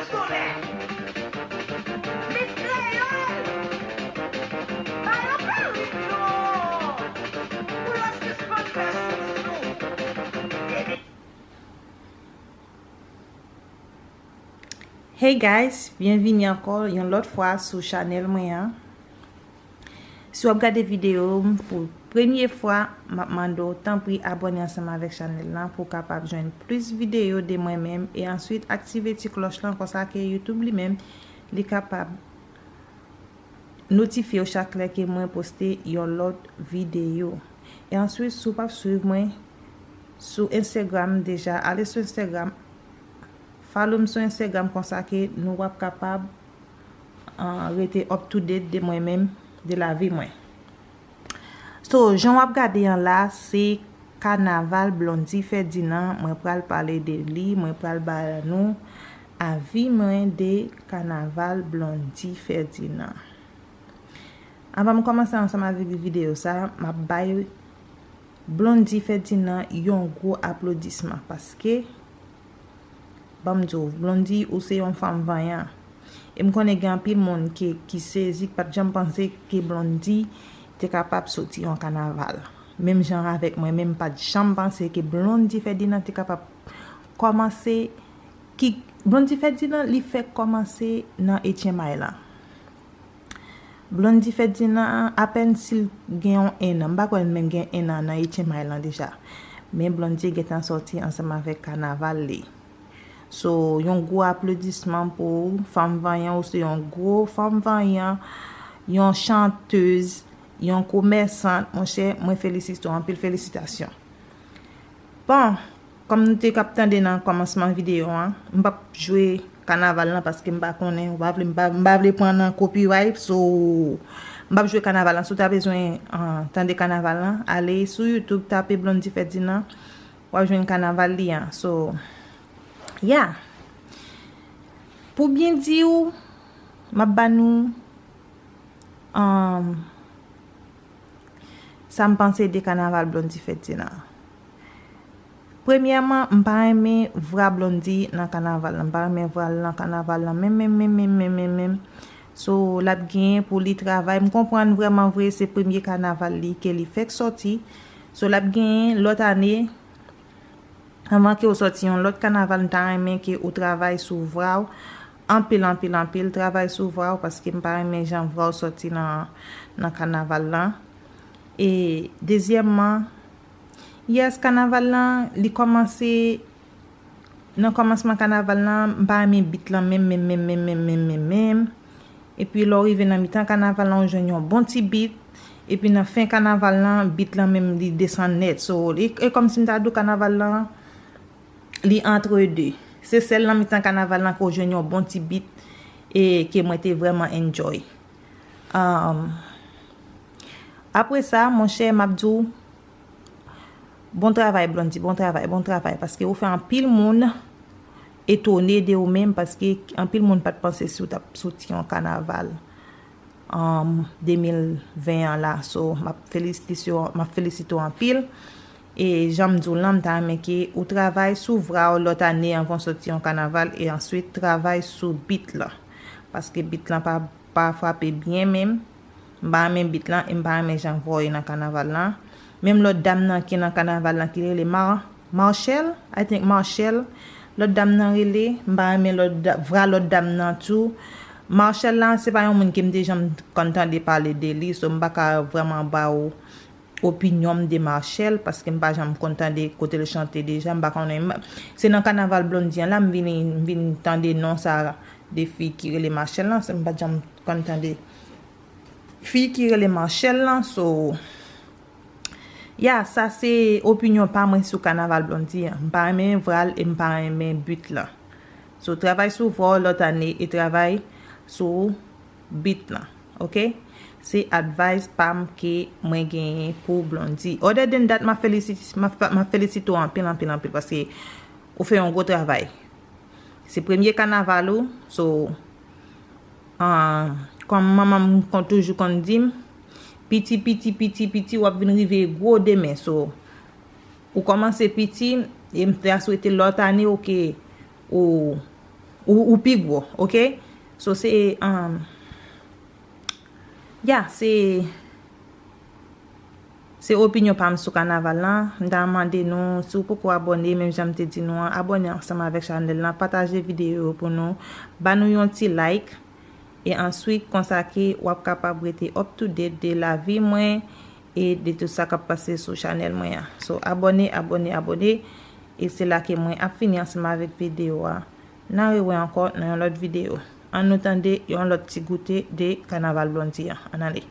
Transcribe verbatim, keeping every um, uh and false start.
Tonnè! Miss Kreyòl! Ba yo perik non! Pou yo sispann fè sous nou! Epi Hey guys, byenvini ankò yon lòt fwa sou chanèl mwen an. Si w ap gade videyo m pou premye fwa, m ap mande w tanpri abòne ansanm avèk chanèl lan pou w kapab jwenn plis videyo de mwen menm e answit aktive ti klòch lan konsa ke YouTube li menm li kapab notifye w chak lè ke mwen poste yon lòt videyo. E answit, si w p ap swiv mwen sou Instagram deja, ale sou Instagram, follow m sou Instagram konsa ke nou w ap kapab uh, rete up to date de mwen menm, de lavi mwen. So, jan w ap gade an la, se kanaval Blondy Ferdinand, mwen pral pale de li, mwen pral ba nou avi mwen de kanaval Blondy Ferdinand. Anvan m kòmanse ansanm avèk videyo sa, m ap bay Blondy Ferdinand yon gwo aplodisman paske, ban m di w, Blondy, ou se yon fanm vanyan. E m konnen gen anpil moun ki, ki sezi, ki pa t janm panse ke Blondy te kapab soti yon kanaval. Menm jan avèk mwen, menm pa t janm panse ke Blondy Ferdinand te kapab kòmanse, ki, Blondy Ferdinand, li fèk kòmanse nan Etyen May lan. Blondy Ferdinand, apèn si l gen yon ennan, m pa kwè l menm gen ennan nan Etyen May lan deja. Men Blondy gentan sòti ansanm avèk kanaval li. So, yon gwo aplodisman pou ou, fanm vanyan, ou se yon gwo fanm vanyan, yon chantèz, yon komèsant, monchè, mwen felisite w anpil, felisitasyon. Bon, kòm nou te k ap tande nan kòmansman videyo an, m p ap jwe kanaval lan paske m pa konnen, ou pa vle, m pa, m pa vle pran nan copyright, so, m p ap jwe kanaval lan. Si w ta bezwen uh, tande kanaval lan, ale sou YouTube, tape Blondy Ferdinand, w ap jwenn kanaval li an. So, yeah. Pou byen di w, m ap ba nou um, sa m panse de kanaval Blondy Ferdinand. Premyèman, m pa renmen vra Blondy nan kanaval lan. M pa renmen vra l nan kanaval lan. Menm, menm, menm, menm, menm, menm, menm. So, l ap genyen pou li travay. M konprann vrèman vre, se premye kanaval li ke li fèk sòti. So, l ap genyen lòt ane, anvan ke w sòti yon lòt kanaval, m ta renmen ke ou travay sou vra w. Anpil, anpil, anpil. Travay sou vra w, paske m pa renmen jan vra w sòti nan, nan kanaval lan. E, dezyèmman, yes, kanaval lan, li kòmanse, nan kòmansman kanaval lan, m pa renmen beat lan menm, menm, menm, menm, menm, menm, menm, menm. Epi lè w rive nan mitan kanaval lan, ou jwenn yon bon ti beat. Epi nan fen kanaval lan, beat lan menm li desann nèt. So, e, e kòmsi m ta di w kanaval lan, li entre deux. Se sèl nan mitan kanaval lan ke w jwenn yon bon ti beat e ke mwen te vrèman enjoy. Um, apre sa, monchè, m ap di w, bon travay, Blondy, bon travay, bon travay, paske ou fè anpil moun etone de ou menm, paske anpil moun pa t panse si w t ap soti yon kanaval, um, de mil ven an la. So, m ap felisite, m ap felisite w anpil. E jan m di w lan, m ta renmen ke ou travay sou vra w lòt ane anvan w soti yon kanaval, e answit travay sou beat lan. Paske beat lan pa, pa frape byen menm. M pa renmen beat lan e m pa renmen jan vwa w ye nan kanaval lan. Menm lòt dam nan ki nan kanaval lan ki rele Mar-, Marshall, I think Marshall. Lòt dam nan rele, m pa renmen lòt da-, vra lòt dam nan tou. Marshall la, se pa yon moun ke m te janm konn tande pale de li, so m pa ka vrèman ba w opinyon m de Marshall, paske m pa janm konn tande kote l chante deja, m pa konnen. M, se nan kanaval Blondy an la, m vini, m vin tande non sa de fi ki rele Marshall lan, se m pa janm konn tande fi ki rele Marshall lan, so, ya, sa se opinyon pa mwen sou kanaval Blondy an. M pa renmen vra l e m pa renmen beat lan. So, travay sou vwa w lòt ane e travay sou beat lan, oke? Se advice pa m ke mwen genyen pou Blondy. Other than that, m ap felisite, m ap, m ap felisite w anpil, anpil, anpil, paske ou fè yon gwo travay. Se premye kanaval ou, so, ah, kòm manman m kon toujou konn di m, piti, piti, piti, piti, w ap vin rive gwo demen. So, ou kòmanse piti, e m ta swete lòt ane, oke, ou, Ou, ou pi gwo, oke? So, se, um, ya, se, se opinyon pa m sou kanaval lan. M ta mande nou, si w poko abòne, menm jan m te di nou an, abòne ansanm avèk chanèl lan, pataje videyo yo pou nou, ba nou yon ti like, e answit, konsa ke w ap kapab rete up to date de lavi mwen e de tout sa k ap pase sou chanèl mwen an. So, abòne, abòne, abòne, e se la ke mwen ap fini ansanm avèk videyo a. N a rewè ankò nan yon lòt videyo. Ann nou tande yon lòt ti goute de kanaval Blondy an. Ann ale.